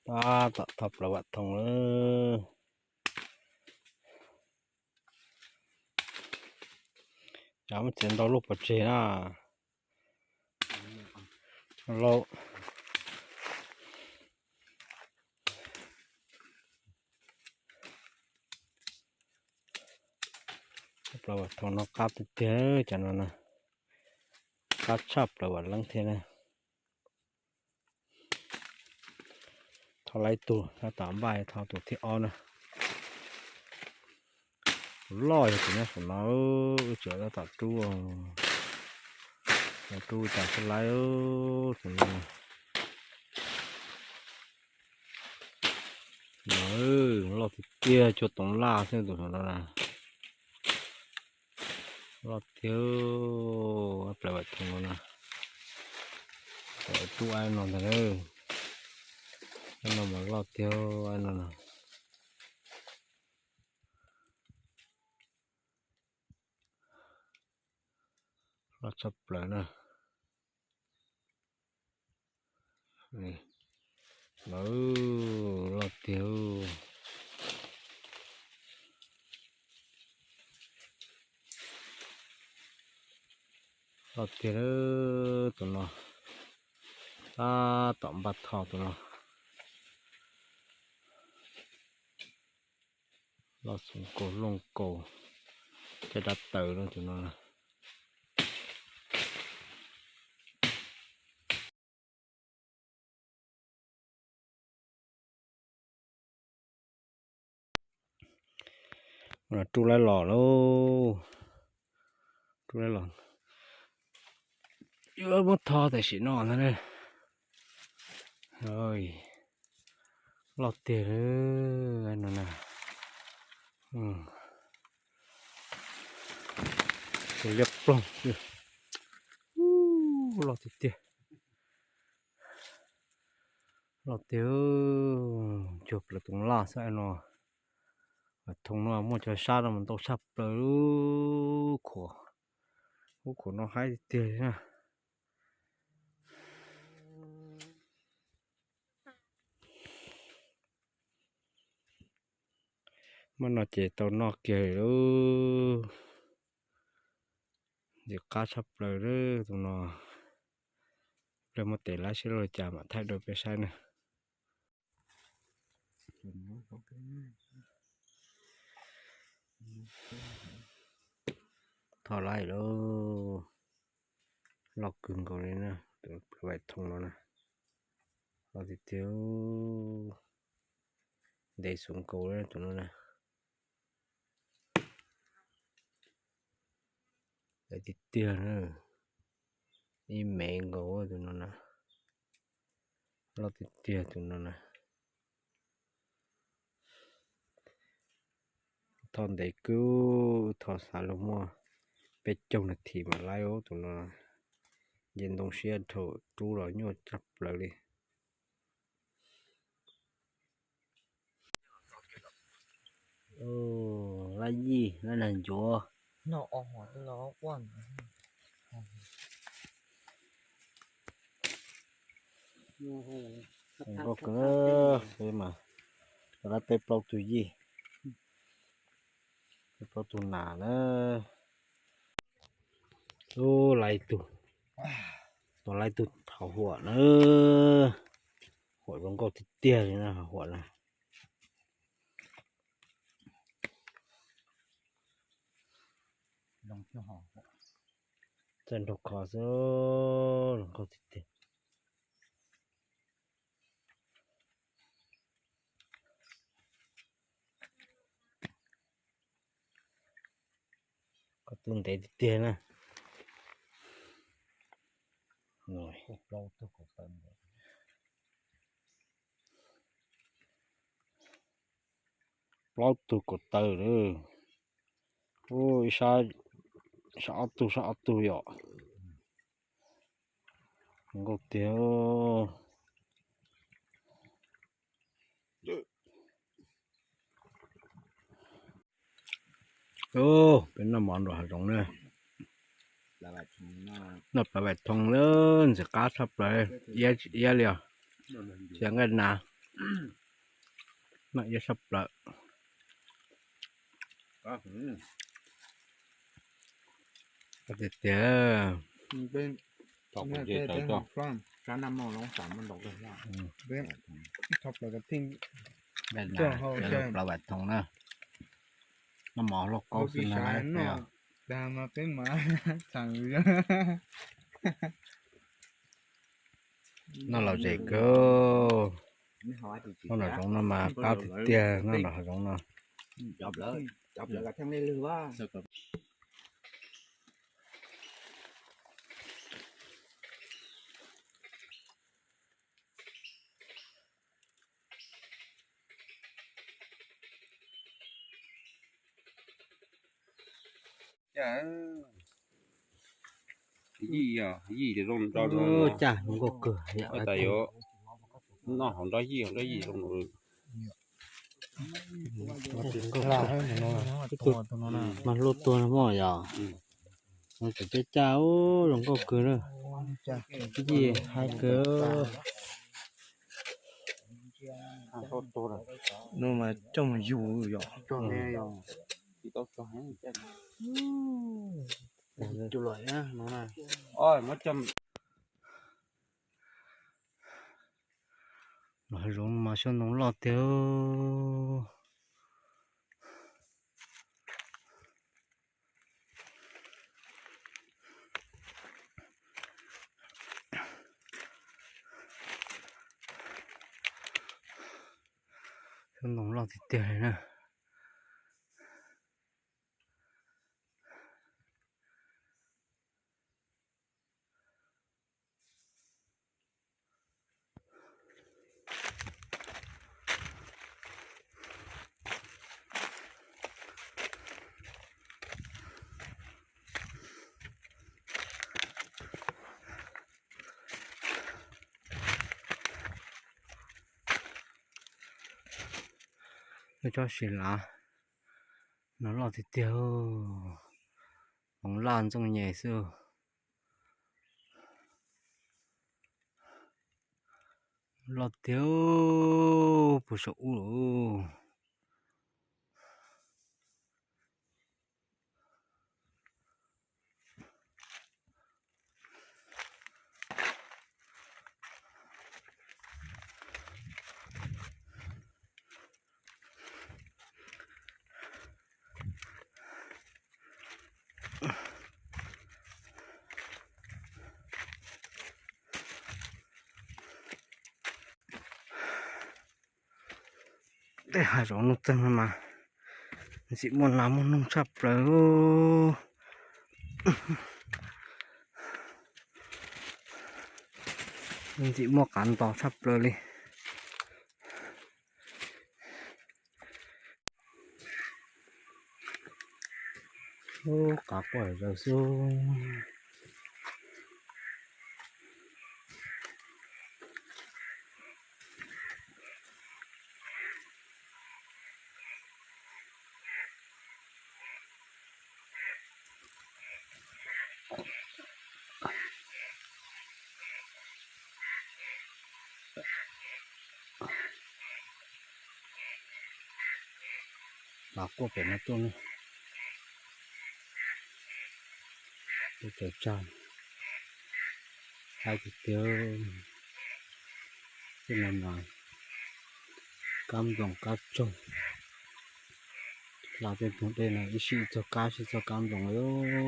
Tab tom tho plaws vam thooj lawm. Cov muab txiav ntau lub pov tseg na. Lauj, plaws vam thooj no qab tiag tiag cov no na. Qab tshaj plaws vam leeb thiab na. Tho laib tug, tab tom npaj tho tus thib ob na. Tus loj yog tus nyob saum no, wb tseem tab tom rub, rub tas sib laib tus no. Loj tiag tiag, cuaj toom laj xwb tus no na. Loj tiag, plaws vam thooj no na. Rub aib no ntag, aib no mas loj tiag, aib no na. Loj tshaj plaws na. Loj tiag, loj tiag tus no. Tab tom npaj tho tus no. Loj xoom kaus looj kaus, caj dab taws no tus no. Rub laib los lauj, rub laib los. Yuav muab tho tam sim no ntag na. Loj tiag no na. Liab ploog, loj tiag tiag. Loj tiag, cuag plaws toom laj xwb no. Thooj no muaj cov sab no mas ntau tshaj plaws lub khuam, lub khuam no haib tiag tiag na. Muab no ces tau noj kiag lawm. Ntxim qab tshaj plaws tus no. Pliag muab tes laib seb loj li cas mam thaij rau peb saib na. Tho laib lauj, loj kawg nkaus li na, tus plaws vam thooj no na, loj tiag tiag, ntev xyoo nkaus li tus no na. Loj tiag tiag na, ib mev nkaus tus no na, loj tiag tiag tus no na. Tho ntev kawg, tho xav los muaj peb caug nas this mam laib tus no. Nce ntoo siab dhau, rub los nyuaj tshaj plaws li. Lab yij, lab nag ncuav. Zoo nkauj kawg, mas lab peb plaub tug yij, peb plaub tug nas na. Ub, lab ib tug, tus lab ib tug thaum huam na, huam zoo nkauj tiag tiag li na, huam na. Txawj nrog kho xwb, zoo nkauj tiag tiag. Koj twb ntev tiag tiag na. Plaub tug kaum tawm lawm. Ub, ib sab, sab ob tug, sab ob tug yom. Nkauj tiag. Peb noj mov nram hav zoov na. Noj plaub vaim thooj lawm, ntxim qab tshaj plaws, iab iab li os. Tsis nqaij nas. Noj iab sab plaws. Tiag tiag. Plaub vam thoom na. Noj mov lauj kaub xwb na. Noj los zem kawg. Noj nram zoov no mas qab tiag tiag, noj nram hav zoov no. Yij, yij zoo nrog, cas zoo nkauj kawg, tas yuav noj hauv nrab yij, hauv nrab yij zoo. Mas hlub tuag muaj yom. Tseem caj caj, zoo nkauj kawg na. Yij haib kawg. No mas coj mus yug yom. Los hav zoov mas xyoob ntoo loj tiag. Xyoob ntoo loj tiag tiag li na. Cov sis lav no loj tiag tiag, hmoov laj ntxooj nyem xwb. Loj tiag, puag saum ub lawm. Tej hav zoov nuj txeeg no mas ntxim muaj nas muaj noog tshaj plaws. Ntxim muaj qav ntos tshaj plaws li. Ub, qav quaj zom zaws xwb. Qav quaj pem no tuaj ne. Ub, cov tsag haib tiag tiag. Tej no mas kab nploos kab tsaug. Hla tej ntug dej no ib sij ib txog kab, ib sij txog kab nploos li.